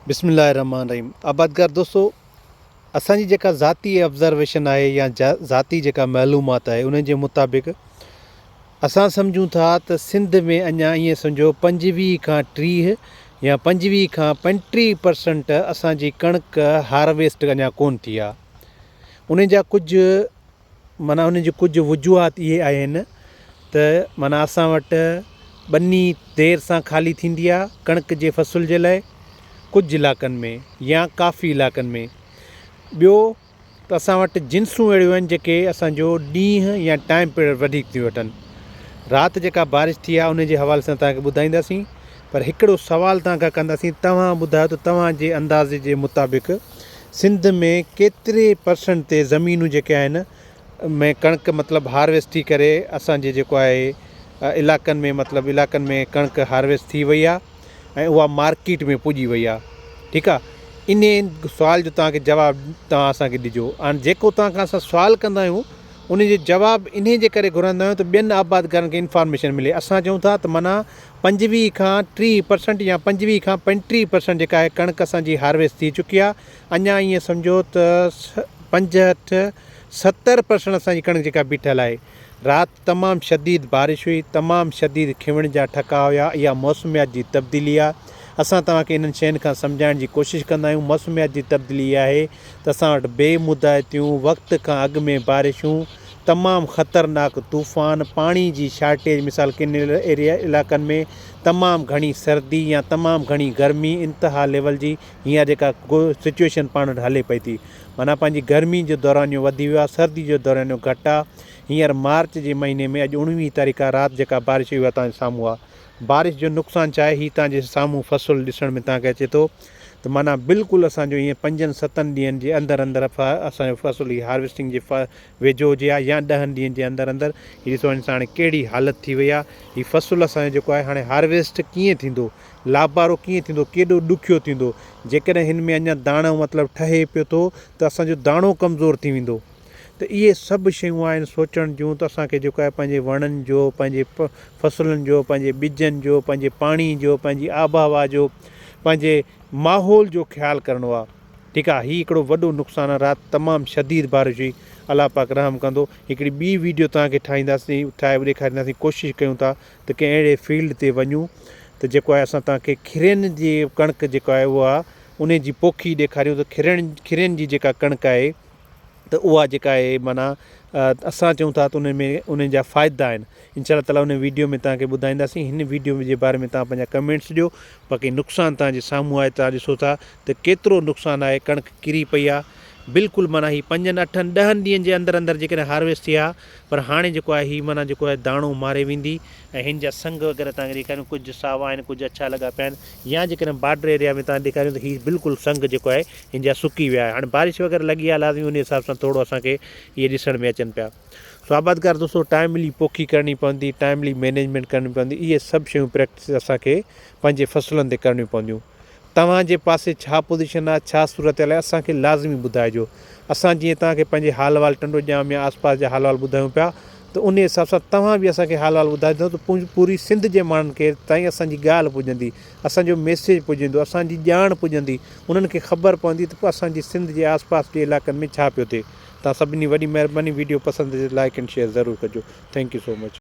بسم الله الرحمٰن الرحيم آبادگار دوستو اسان جي جيڪا ذاتي آبزرويشن آهي يا ذاتي جيڪا معلومات آهي ان جي مطابق اسان سمجهون ٿا ته سنڌ ۾ اڃا ائين سمجهو 25 کان 30 يا 25 کان 35 پرسنٽ اسان جي ڪڻڪ هارويسٽ اڃا ڪون ٿي آهي ان جا ڪجهه معنيٰ ان جون ڪجهه وجوهات اهي آهن ته معنيٰ اسان وٽ ٻني دير سان خالي ٿيندي آهي ڪڻڪ جي فصل جي لاء ڪجهه علائقن ۾ يا ڪافي علائقن ۾ ٻيو ته اسان وٽ جنسون اهڙيون آهن جيڪي اسان جو ڏينهن يا ٽائيم پيريڊ وڌيڪ ٿيون وٺن رات جيڪا بارش ٿي آهي ان جي حوالي سان توهان کي ٻڌائينداسين پر هڪڙو سوال توهان کان ڪنداسين توهان ٻڌايو ته توهان جي اندازي جي مطابق سنڌ ۾ ڪيتري پرسنٽ تي زمينون جيڪي آهن ۾ ڪڻڪ مطلب هارويسٽ ٿي ڪري اسان جي جيڪو آهي علاقن ۾ مطلب علاقن ۾ ڪڻڪ هارويسٽ ٿي وئي آهي ۽ اها مارڪيٽ ۾ پڄي وئي آهي ٺيڪ آهي انهي سوال جو توهان کي جواب توهان اسان کي ڏجو هاڻي جيڪو توهان کان اسان سوال ڪندا آهيون ان جو جواب انهي جي ڪري گهرندا آهيون ته ٻين آبادگارن کي انفارميشن ملي اسان چئون ٿا ته معنيٰ 25 کان 30 پرسنٽ يا 25 کان 35 پرسنٽ جيڪا آهي ڪڻڪ اسان جي هارويسٽ ٿي چڪي آهي اڃا ائين سمجهو ته 65 70 پرسنٽ اسان جي ڪڻڪ جيڪا بيٺل آهي رات تمام شديد بارش هئي، تمام شديد کنوڻ جا ٺڪاء هيا، اها موسميات جي تبديلي آهي، اسان توهان کي انهن شين کان سمجهائڻ جي ڪوشش ڪندا آهيون، موسميات جي تبديلي اها آهي ته اسان وٽ بي مدائتيون، وقت کان اڳ ۾ بارشون، تمام خطرناڪ طوفان، پاڻي جي شارٽيج مثال ڪن ايريا علائقن ۾ تمام گهڻي سردي يا تمام گهڻي گرمي انتها ليول جي هينئر جيڪا سچوئيشن پاڻ وٽ هلي پئي ٿي معنيٰ پنهنجي گرمي جو دورانيو وڌي ويو آهي سردي جو دورانيو گهٽ آهي هينئر مارچ جي مهيني ۾ اڄ اڻويهين تاريخ آ رات جيڪا بارش هئي اها توهان جي سامهون آ بارش جو نقصان ڇا آهي هي توهان جي سامهون فصل ڏسڻ ۾ توهان کي اچي ٿو ته معنيٰ بلڪل اسان جو ائين پنجن ستن ڏينهن جي اندر اندر اسان جو فصل هي هارويسٽنگ جي ويجهو هجي ها يا ڏهن ڏينهن جي اندر اندر هي ڏسو هن سان هاڻي ڪهڙي حالت ٿي وئي آ هي فصل اسان جو جيڪو آهي هاڻي هارويسٽ ڪيئن ٿيندو لابارو ڪيئن ٿيندو ڪيڏو ڏکيو ٿيندو جيڪڏهن هن ۾ اڃا داڻو مطلب ٺهي پيو ٿو ته اسان جو داڻو ڪمزور ٿي ويندو ته اهي سڀ شيون آهن سوچڻ جون ته اسان کي جيڪو آهي پنهنجي وڻن جو، پنهنجي فصلن جو، پنهنجي ٻجن جو، پنهنجي پاڻي جو، پنهنجي آبهوا جو، پنهنجي ماحول جو خيال ڪرڻو آهي. ٺيڪ آهي هي هڪڙو وڏو نقصان آهي رات تمام شديد بارش هئي الله پاڪ رحم ڪندو هڪڙي ٻي ويڊيو توهان کي ٺاهينداسين ٺاهي ڏيکارينداسين ڪوشش ڪيون ٿا ته ڪنهن اهڙي فيلڊ تي وڃون ته جيڪو آهي اسان توهان کي کرين جي ڪڻڪ جيڪو آهي اها انهي جي پوکي ڏيکاريون ته کرين کرين جي جيڪا ڪڻڪ آهي ته اها جيڪا آهي معنيٰ اسان چئون ٿا ته ان ۾ انهن جا فائدا آهن انشاء الله تعالٰي ان ويڊيو ۾ توهان کي ٻڌائينداسين هن ويڊيو جي باري ۾ توهان پنهنجا ڪمينٽس ڏيو باقي نقصان توهان جي سامهون آهي توهان ڏسو ٿا ته ڪيترو نقصان آهي ڪڻڪ ڪري پئي آهي بلڪل معنيٰ هي پنجن اٺن ڏهن ڏينهن جي اندر اندر جيڪڏهن هارويسٽ ٿئي ها پر هاڻي جيڪو آهي هي معنيٰ جيڪو آهي داڻو ماري ويندي ۽ هن جا سنگ وغيره توهان کي ڏيکاريون ڪجهه ساوا آهن ڪجهه اڇا لڳا پيا آهن يا جيڪڏهن بارڊر ايريا ۾ توهان ڏيکاريون ته هي بلڪل سنگ جيڪو آهي هن جا سڪي ويا آهن هاڻي بارش وغيره لڳي آهي لازمي ان حساب سان ٿورو اسان کي اهي ڏسڻ ۾ اچن پيا سو آبادگار دوستو ٽائملي پوکي ڪرڻي پوندي ٽائملي مينيجمينٽ ڪرڻي پوندي اهي سڀ شيون پريڪٽس اسان کي پنهنجي فصلن تي ڪرڻيون پونديون توهان جي پاسي ڇا پوزيشن آ ڇا صورتحال آهي اسان کي لازمي ٻڌائجو اسان جيئن توهان کي پنهنجي حال احوال ٽنڊو ڄام يا آس پاس جا حال احوال ٻڌايون پيا ته انهي حساب سان توهان به اسان کي حال احوال ٻڌائيندو ته پوري سنڌ جي ماڻهن کي تائين اسان جي ڳالهه پڄندي اسان جو ميسيج پڄندو اسان جي ڄاڻ پڄندي انهن کي خبر پوندي ته اسان جي سنڌ جي آس پاس جي علائقن ۾ ڇا پيو ٿئي توهان سڀني وڏي مهرباني ويڊيو پسند اچي ته لائڪ اينڊ شيئر ضرور ڪجو thank you so much.